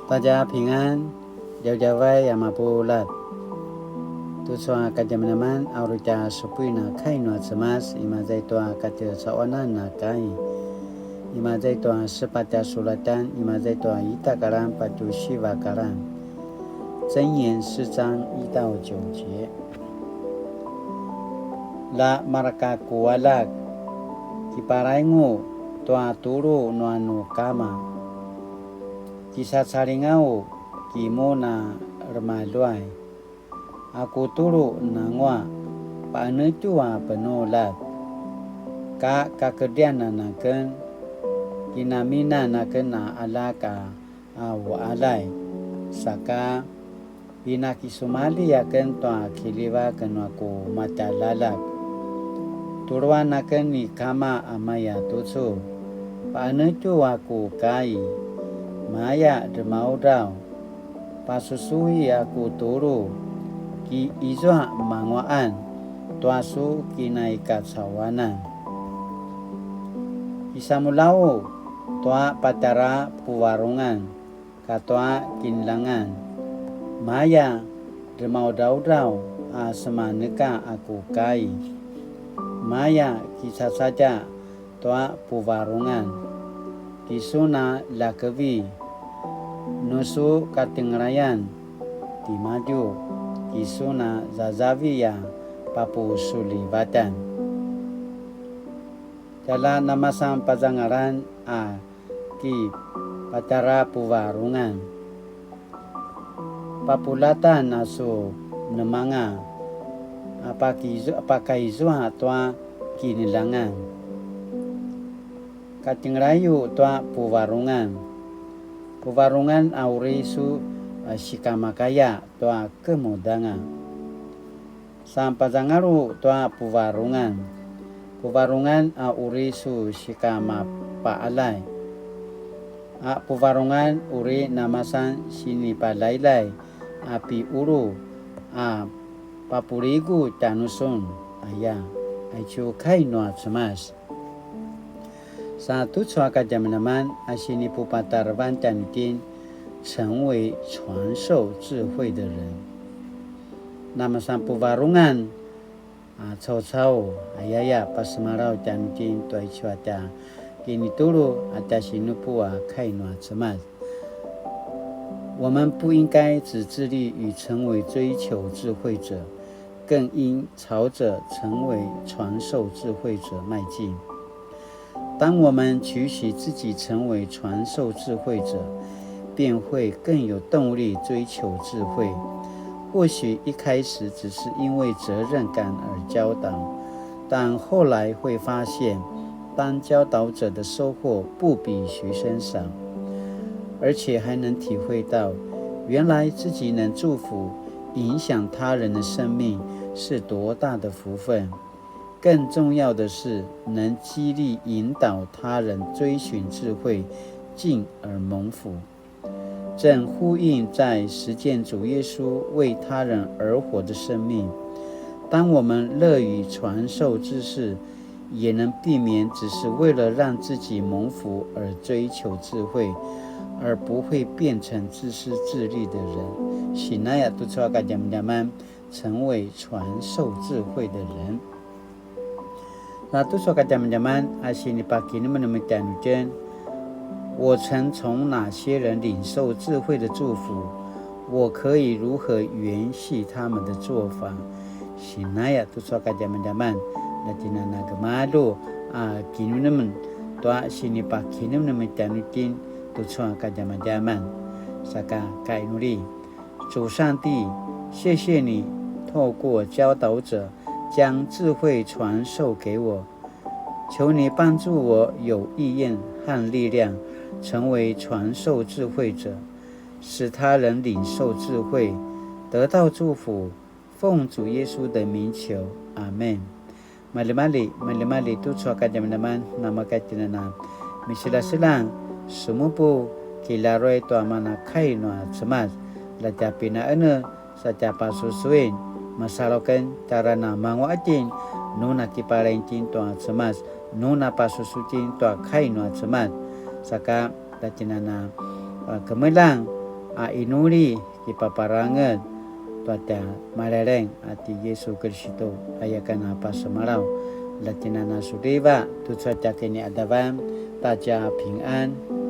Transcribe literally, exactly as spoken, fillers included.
大家平安, djavadjavay a mapuljat. Tucu a kadjamadjaman a uri tja supuin a kai nua Cemas, imaza i tua katjecaquanan a kai. Imaza i tua sepatj a sulatan, imaza i tua ita kalan patje siva kalan. 箴言四章一到九節。 La mareka ku aljak, kiparaingu tua tulu nua nu kama. Kisacalingaw ki mun a remaluay. A ku tulu nanguaq, paqenetju a penuljat. Ka kakedrian aken, kinaminan aken a aljak a uqaljay. Saka pinakisumalji aken tua kiljivak nua ku matjaljaljak. Tuluan aken ni kama a maya tucu, paqenetju a ku kai, maya dremaudraw, pasusui a ku tulu, ki izua manguaqan tua su kinaikacauanan. Kisamuljaw tua patjara puvarungan katua kinljangan. Maya dremaudraudraw a semaneka a ku kai. Maya kicacadja tua puvarungan. Ki sun a ljakevi, nu su katjengelayan timadju, ki sun a zazavi a papusulivatan. Tjalja namasan pazangalan a ki patjara puvarungan. Papuljatan a su nemanga a pakizu-, a pakaizua tua kinljangan. Katjengelayu tua puvarungan. Puvarungan a uri su, a, sikamakaya tua kemudanga. Sanpazangalu tua puvarungan. Puvarungan a uri su sikamapaqaljay. A puvarungan uri namasan sinipalaylay a piqulu a papuligu tjanusun aya. Aicu kai nua Cemas. Sa tucu a kadjamadjaman a sinipupatarevan tjanuitjen, 成為傳授智慧的人. Namasan puvarungan a caucau, ayaya, pasemalaw tjanuitjen tua icu a tja kinitulu a tja sinupu a kai nua Cemas. 我們不應該只致力於成為追求智慧者，更應朝著成為傳授智慧者邁進。當我們期許自己成為傳授智慧者，便會更有動力追求智慧。或許一開始只是因為責任感而教導，但後來會發現，當教導者的收穫不比學生少，而且還能體會到，原來自己能祝福、影響他人的生命是多大的福分。更重要的是，能激勵引導他人追寻智慧，进而蒙福。正呼應在實踐主耶穌為他人而活的生命。當我們樂於傳授知識，也能避免只是為了讓自己蒙福而追求智慧，而不會變成自私自利的人。Sinaya tucu a kadjamadjaman, 成為傳授智慧的人。Na tucu a kadjamadjaman a sinipakinemenem tjanuitjen, 我曾從哪些人領受智慧的祝福？我可以如何延續他們的做法？Sinaya tucu a kadjamadjaman, na tjinana gemalju a kinemenem tua sinipakinemenem tjanuitjen tucu a kadjamadjaman. Saka kainuli. 主上帝，謝謝你透過教導者將智慧傳授給我，求你幫助我有意願和力量成為傳授智慧者，使他人領受智慧，得到祝福。奉主耶穌的名求，阿們。Maljimalji, maljimalji tucu a kadjamadjaman, namaka tjinana. Misilaselang, sumupu, kilaruay tua mana kai nua Cemas, la tja pinaene, sa tja pasusuin, masalu aken tjara na manguaq itjen, nu na kipalaing itjen tua Cemas, nu na pasusu itjen tua kai nua Cemas, saka la tjinana, a, kemeljang, a inuli kipaparangez tua tja Maleleng a ti Yesu Kiristu, ayaken a pasemalaw. Latinana suliva tucu a tja kiniadavan ta tja pingan.